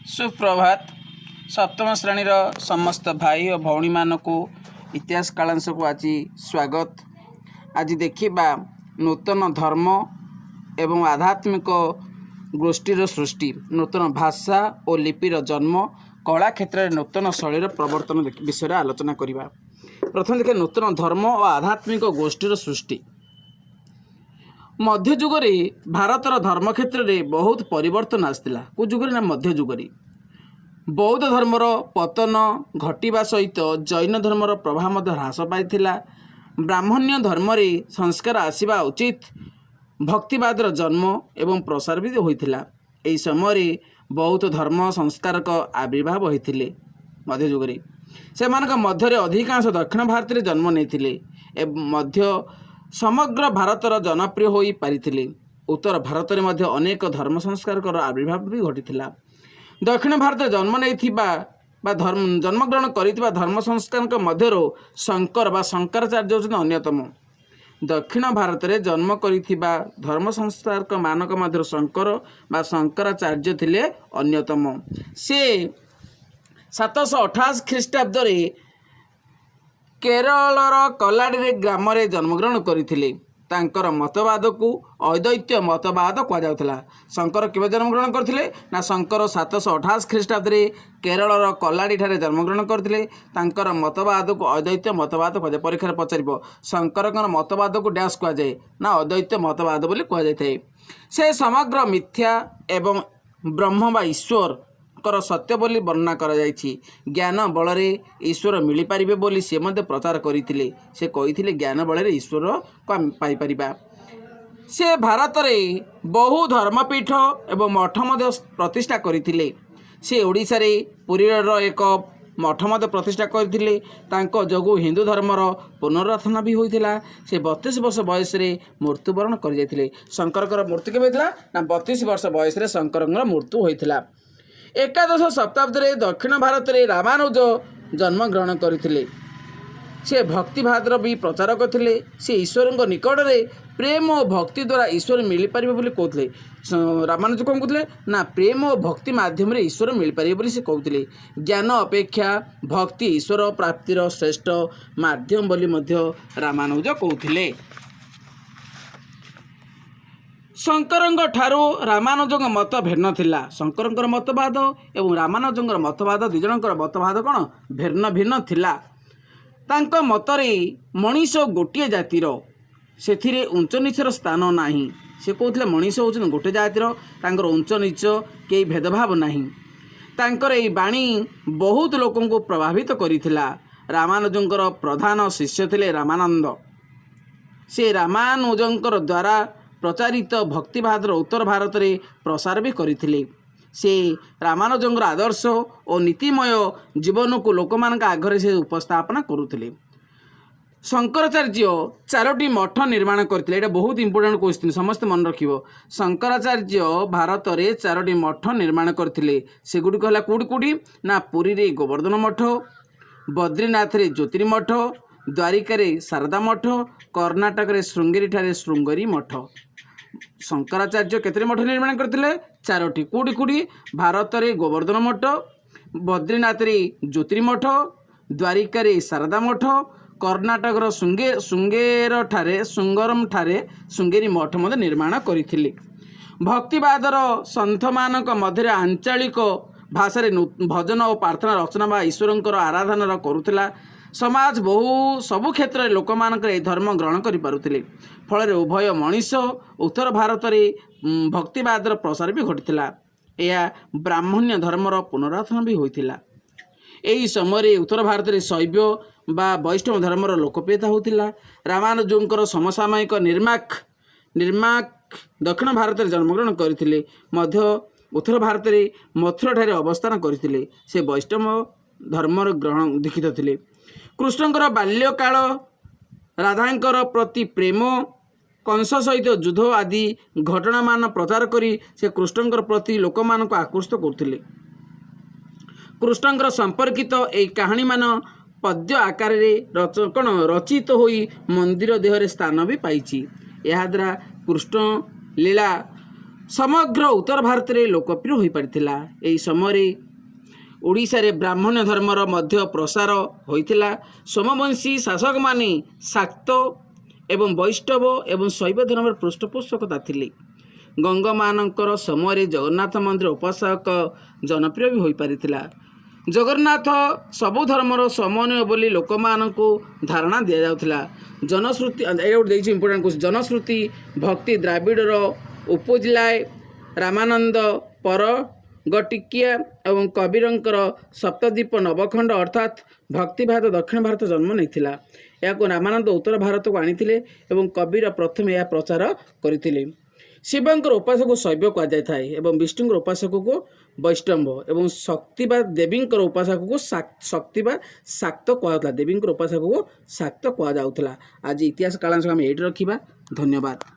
ସୁପ୍ରଭାତ। ସପ୍ତମ ଶ୍ରେଣୀର ସମସ୍ତ ଭାଇ ଓ ଭଉଣୀମାନଙ୍କୁ ଇତିହାସ କାଳାଂଶକୁ ଆଜି ସ୍ୱାଗତ। ଆଜି ଦେଖିବା ନୂତନ ଧର୍ମ ଏବଂ ଆଧ୍ୟାତ୍ମିକ ଗୋଷ୍ଠୀର ସୃଷ୍ଟି, ନୂତନ ଭାଷା ଓ ଲିପିର ଜନ୍ମ, କଳା କ୍ଷେତ୍ରରେ ନୂତନ ଶୈଳୀର ପ୍ରବର୍ତ୍ତନ ବିଷୟରେ ଆଲୋଚନା କରିବା। ପ୍ରଥମେ ଦେଖିବା ନୂତନ ଧର୍ମ ଓ ଆଧ୍ୟାତ୍ମିକ ଗୋଷ୍ଠୀର ସୃଷ୍ଟି। ମଧ୍ୟଯୁଗରେ ଭାରତର ଧର୍ମ କ୍ଷେତ୍ରରେ ବହୁତ ପରିବର୍ତ୍ତନ ଆସିଥିଲା। କେଉଁ ଯୁଗରେ ନା ମଧ୍ୟଯୁଗରେ। ବୌଦ୍ଧ ଧର୍ମର ପତନ ଘଟିବା ସହିତ ଜୈନ ଧର୍ମର ପ୍ରଭାବ ମଧ୍ୟ ହ୍ରାସ ପାଇଥିଲା। ବ୍ରାହ୍ମଣ୍ୟ ଧର୍ମରେ ସଂସ୍କାର ଆସିବା ଉଚିତ। ଭକ୍ତିବାଦର ଜନ୍ମ ଏବଂ ପ୍ରସାର ବି ହୋଇଥିଲା। ଏହି ସମୟରେ ବହୁତ ଧର୍ମ ସଂସ୍କାରକ ଆବିର୍ଭାବ ହୋଇଥିଲେ ମଧ୍ୟଯୁଗରେ। ସେମାନଙ୍କ ମଧ୍ୟରେ ଅଧିକାଂଶ ଦକ୍ଷିଣ ଭାରତରେ ଜନ୍ମ ନେଇଥିଲେ ଏବଂ ମଧ୍ୟ ସମଗ୍ର ଭାରତର ଜନପ୍ରିୟ ହୋଇ ପାରିଥିଲେ। ଉତ୍ତର ଭାରତରେ ମଧ୍ୟ ଅନେକ ଧର୍ମ ସଂସ୍କାରକର ଆବିର୍ଭାବ ବି ଘଟିଥିଲା। ଦକ୍ଷିଣ ଭାରତରେ ଜନ୍ମ ନେଇଥିବା ବା ଧର୍ମ ଜନ୍ମଗ୍ରହଣ କରିଥିବା ଧର୍ମ ସଂସ୍କାରଙ୍କ ମଧ୍ୟରୁ ଶଙ୍କର ବା ଶଙ୍କରାଚାର୍ଯ୍ୟ ହେଉଛନ୍ତି ଅନ୍ୟତମ। ଦକ୍ଷିଣ ଭାରତରେ ଜନ୍ମ କରିଥିବା ଧର୍ମ ସଂସ୍କାରକ ମାନଙ୍କ ମଧ୍ୟରୁ ଶଙ୍କର ବା ଶଙ୍କରାଚାର୍ଯ୍ୟ ଥିଲେ ଅନ୍ୟତମ। ସେ 788 ଖ୍ରୀଷ୍ଟାବ୍ଦରେ କେରଳର କଲାଡ଼ିରେ ଗ୍ରାମରେ ଜନ୍ମଗ୍ରହଣ କରିଥିଲେ। ତାଙ୍କର ମତବାଦକୁ ଅଦ୍ୱୈତ ମତବାଦ କୁହାଯାଉଥିଲା। ଶଙ୍କର କେବେ ଜନ୍ମଗ୍ରହଣ କରିଥିଲେ ନା ଶଙ୍କର 788 ଖ୍ରୀଷ୍ଟାବ୍ଦରେ କେରଳର କଲାଡ଼ିଠାରେ ଜନ୍ମଗ୍ରହଣ କରିଥିଲେ। ତାଙ୍କର ମତବାଦକୁ ଅଦ୍ୱୈତ ମତବାଦ କୁହାଯାଏ। ପରୀକ୍ଷାରେ ପଚାରିବ, ଶଙ୍କରଙ୍କର ମତବାଦକୁ ଡ୍ୟାସ୍ କୁହାଯାଏ ନା ଅଦ୍ୱୈତ ମତବାଦ ବୋଲି କୁହାଯାଇଥାଏ। ସେ ସମଗ୍ର ମିଥ୍ୟା ଏବଂ ବ୍ରହ୍ମ ବା ଈଶ୍ୱରଙ୍କର ସତ୍ୟ ବୋଲି ବର୍ଣ୍ଣନା କରାଯାଇଛି। ଜ୍ଞାନ ବଳରେ ଈଶ୍ୱର ମିଳିପାରିବେ ବୋଲି ସେ ମଧ୍ୟ ପ୍ରଚାର କରିଥିଲେ। ସେ କହିଥିଲେ, ଜ୍ଞାନ ବଳରେ ଈଶ୍ୱରକୁ ଆମେ ପାଇପାରିବା। ସେ ଭାରତରେ ବହୁ ଧର୍ମପୀଠ ଏବଂ ମଠ ମଧ୍ୟ ପ୍ରତିଷ୍ଠା କରିଥିଲେ। ସେ ଓଡ଼ିଶାରେ ପୁରୀର ଏକ ମଠ ମଧ୍ୟ ପ୍ରତିଷ୍ଠା କରିଥିଲେ। ତାଙ୍କ ଯୋଗୁଁ ହିନ୍ଦୁ ଧର୍ମର ପୁନରୁତ୍ଥାନ ବି ହୋଇଥିଲା। ସେ 32 ବର୍ଷ ବୟସରେ ମୃତ୍ୟୁବରଣ କରିଯାଇଥିଲେ। ଶଙ୍କରଙ୍କର ମୃତ୍ୟୁ କେବେ ହୋଇଥିଲା ନା 32 ବର୍ଷ ବୟସରେ ଶଙ୍କରଙ୍କର ମୃତ୍ୟୁ ହୋଇଥିଲା। ଏକାଦଶ ଶତାବ୍ଦୀରେ ଦକ୍ଷିଣ ଭାରତରେ ରାମାନୁଜ ଜନ୍ମଗ୍ରହଣ କରିଥିଲେ। ସେ ଭକ୍ତିବାଦର ବି ପ୍ରଚାରକ ଥିଲେ। ସେ ଈଶ୍ୱରଙ୍କ ନିକଟରେ ପ୍ରେମ ଓ ଭକ୍ତି ଦ୍ୱାରା ଈଶ୍ୱର ମିଳିପାରିବେ ବୋଲି କହୁଥିଲେ। ରାମାନୁଜ କ'ଣ କହୁଥିଲେ ନା ପ୍ରେମ ଓ ଭକ୍ତି ମାଧ୍ୟମରେ ଈଶ୍ୱର ମିଳିପାରିବେ ବୋଲି ସେ କହୁଥିଲେ। ଜ୍ଞାନ ଅପେକ୍ଷା ଭକ୍ତି ଈଶ୍ୱର ପ୍ରାପ୍ତିର ଶ୍ରେଷ୍ଠ ମାଧ୍ୟମ ବୋଲି ମଧ୍ୟ ରାମାନୁଜ କହୁଥିଲେ। ଶଙ୍କରଙ୍କ ଠାରୁ ରାମାନୁଜଙ୍କ ମତ ଭିନ୍ନ ଥିଲା। ଶଙ୍କରଙ୍କର ମତବାଦ ଏବଂ ରାମାନୁଜଙ୍କର ମତବାଦ, ଦୁଇ ଜଣଙ୍କର ମତବାଦ କ'ଣ ଭିନ୍ନ ଭିନ୍ନ ଥିଲା। ତାଙ୍କ ମତରେ ମଣିଷ ଗୋଟିଏ ଜାତିର, ସେଥିରେ ଉଞ୍ଚ ନୀଚର ସ୍ଥାନ ନାହିଁ। ସେ କହୁଥିଲେ, ମଣିଷ ହେଉଛନ୍ତି ଗୋଟେ ଜାତିର, ତାଙ୍କର ଉଞ୍ଚ ନୀଚ କେହି ଭେଦଭାବ ନାହିଁ। ତାଙ୍କର ଏହି ବାଣୀ ବହୁତ ଲୋକଙ୍କୁ ପ୍ରଭାବିତ କରିଥିଲା। ରାମାନୁଜଙ୍କର ପ୍ରଧାନ ଶିଷ୍ୟ ଥିଲେ ରାମାନନ୍ଦ। ସେ ରାମାନୁଜଙ୍କର ଦ୍ୱାରା ପ୍ରଚାରିତ ଭକ୍ତିବାଦର ଉତ୍ତର ଭାରତରେ ପ୍ରସାର ବି କରିଥିଲେ। ସେ ରାମାନୁଜଙ୍କର ଆଦର୍ଶ ଓ ନୀତିମୟ ଜୀବନକୁ ଲୋକମାନଙ୍କ ଆଗରେ ସେ ଉପସ୍ଥାପନା କରୁଥିଲେ। ଶଙ୍କରାଚାର୍ଯ୍ୟ ଚାରୋଟି ମଠ ନିର୍ମାଣ କରିଥିଲେ। ଏଇଟା ବହୁତ ଇମ୍ପୋର୍ଟାଣ୍ଟ କ୍ୱେଶ୍ଚିନ୍, ସମସ୍ତେ ମନେ ରଖିବ। ଶଙ୍କରାଚାର୍ଯ୍ୟ ଭାରତରେ ଚାରୋଟି ମଠ ନିର୍ମାଣ କରିଥିଲେ। ସେଗୁଡ଼ିକ ହେଲା କେଉଁଠି କେଉଁଠି ନା ପୁରୀରେ ଗୋବର୍ଦ୍ଧନ ମଠ, ବଦ୍ରିନାଥରେ ଜ୍ୟୋତିର୍ମଠ, ଦ୍ୱାରିକାରେ ଶାରଦା ମଠ, କର୍ଣ୍ଣାଟକରେ ଶୃଙ୍ଗେରୀଠାରେ ଶୃଙ୍ଗେରୀ ମଠ। ଶଙ୍କରାଚାର୍ଯ୍ୟ କେତୋଟି ମଠ ନିର୍ମାଣ କରିଥିଲେ? ଚାରୋଟି। କେଉଁଠି କେଉଁଠି? ଭାରତରେ ଗୋବର୍ଦ୍ଧନ ମଠ, ବଦ୍ରିନାଥରେ ଜ୍ୟୋତିର୍ମଠ, ଦ୍ୱାରିକାରେ ଶାରଦା ମଠ, କର୍ଣ୍ଣାଟକର ଶୃଙ୍ଗେରଠାରେ ଶୃଙ୍ଗରମଠାରେ ଶୃଙ୍ଗେରୀ ମଠ ମଧ୍ୟ ନିର୍ମାଣ କରିଥିଲେ। ଭକ୍ତିବାଦର ସନ୍ଥମାନଙ୍କ ମଧ୍ୟରେ ଆଞ୍ଚଳିକ ଭାଷାରେ ଭଜନ ଓ ପ୍ରାର୍ଥନା ରଚନା ବା ଈଶ୍ୱରଙ୍କର ଆରାଧନା କରୁଥିଲା। ସମାଜ ବହୁ ସବୁ କ୍ଷେତ୍ରରେ ଲୋକମାନଙ୍କର ଏହି ଧର୍ମ ଗ୍ରହଣ କରିପାରୁଥିଲେ। ଫଳରେ ଉଭୟ ମଣିଷ ଉତ୍ତର ଭାରତରେ ଭକ୍ତିବାଦର ପ୍ରସାର ବି ଘଟିଥିଲା। ଏହା ବ୍ରାହ୍ମଣ୍ୟ ଧର୍ମର ପୁନରୁତ୍ଥାନ ବି ହୋଇଥିଲା। ଏହି ସମୟରେ ଉତ୍ତର ଭାରତରେ ଶୈବ ବା ବୈଷ୍ଣବ ଧର୍ମର ଲୋକପ୍ରିୟତା ହେଉଥିଲା। ରାମାନୁଜଙ୍କର ସମସାମୟିକ ନିର୍ମାକ ଦକ୍ଷିଣ ଭାରତରେ ଜନ୍ମଗ୍ରହଣ କରିଥିଲେ ମଧ୍ୟ ଉତ୍ତର ଭାରତରେ ମଥୁରାଠାରେ ଅବସ୍ଥାନ କରିଥିଲେ। ସେ ବୈଷ୍ଣବ ଧର୍ମର ଗ୍ରହଣ ଦୀକ୍ଷିତ ଥିଲେ। କୃଷ୍ଣଙ୍କର ବାଲ୍ୟକାଳ, ରାଧାଙ୍କର ପ୍ରତି ପ୍ରେମ, କଂସ ସହିତ ଯୁଦ୍ଧ ଆଦି ଘଟଣାମାନ ପ୍ରଚାର କରି ସେ କୃଷ୍ଣଙ୍କର ପ୍ରତି ଲୋକମାନଙ୍କୁ ଆକୃଷ୍ଟ କରୁଥିଲେ। କୃଷ୍ଣଙ୍କର ସମ୍ପର୍କିତ ଏହି କାହାଣୀମାନ ପଦ୍ୟ ଆକାରରେ କ'ଣ ରଚିତ ହୋଇ ମନ୍ଦିର ଦେହରେ ସ୍ଥାନ ବି ପାଇଛି। ଏହାଦ୍ୱାରା କୃଷ୍ଣ ଲୀଳା ସମଗ୍ର ଉତ୍ତର ଭାରତରେ ଲୋକପ୍ରିୟ ହୋଇପାରିଥିଲା। ଏହି ସମୟରେ ଓଡ଼ିଶାରେ ବ୍ରାହ୍ମଣ୍ୟ ଧର୍ମର ମଧ୍ୟ ପ୍ରସାର ହୋଇଥିଲା। ସୋମବଂଶୀ ଶାସକମାନେ ଶାକ୍ତ ଏବଂ ବୈଷ୍ଣବ ଏବଂ ଶୈବ ଧର୍ମର ପୃଷ୍ଠପୋଷକତା ଥିଲେ। ଗଙ୍ଗମାନଙ୍କର ସମୟରେ ଜଗନ୍ନାଥ ମନ୍ଦିର ଉପାସକ ଜନପ୍ରିୟ ବି ହୋଇପାରିଥିଲା। ଜଗନ୍ନାଥ ସବୁ ଧର୍ମର ସମନ୍ୱୟ ବୋଲି ଲୋକମାନଙ୍କୁ ଧାରଣା ଦିଆଯାଉଥିଲା। ଜନଶ୍ରୁତି, ଏଇଟା ଗୋଟେ ଦେଇଛି ଇମ୍ପୋର୍ଟାଣ୍ଟ କ୍ୱେଶ୍ଚନ୍। ଜନଶ୍ରୁତି ଭକ୍ତି ଦ୍ରାବିଡ଼ର ଉପଜିଲାଏ। ରାମାନନ୍ଦ ପରଗଟିକିଆ ଏବଂ କବୀରଙ୍କର ସପ୍ତଦ୍ୱୀପ ନବଖଣ୍ଡ ଅର୍ଥାତ୍ ଭକ୍ତିବାଦ ଦକ୍ଷିଣ ଭାରତ ଜନ୍ମ ନେଇଥିଲା। ଏହାକୁ ରାମାନନ୍ଦ ଉତ୍ତର ଭାରତକୁ ଆଣିଥିଲେ ଏବଂ କବୀର ପ୍ରଥମେ ଏହା ପ୍ରଚାର କରିଥିଲେ। ଶିବଙ୍କର ଉପାସକୁ ଶୈବ କୁହାଯାଇଥାଏ ଏବଂ ବିଷ୍ଣୁଙ୍କର ଉପାସକକୁ ବୈଷ୍ଣବ ଏବଂ ଶକ୍ତି ବା ଦେବୀଙ୍କର ଉପାସକକୁ ଶକ୍ତି ବା ଶାକ୍ତ କୁହାଯାଉଥିଲା। ଦେବୀଙ୍କର ଉପାସକକୁ ଶାକ୍ତ କୁହାଯାଉଥିଲା। ଆଜି ଇତିହାସ କାଳାଂଶ ଆମେ ଏଇଠି ରଖିବା। ଧନ୍ୟବାଦ।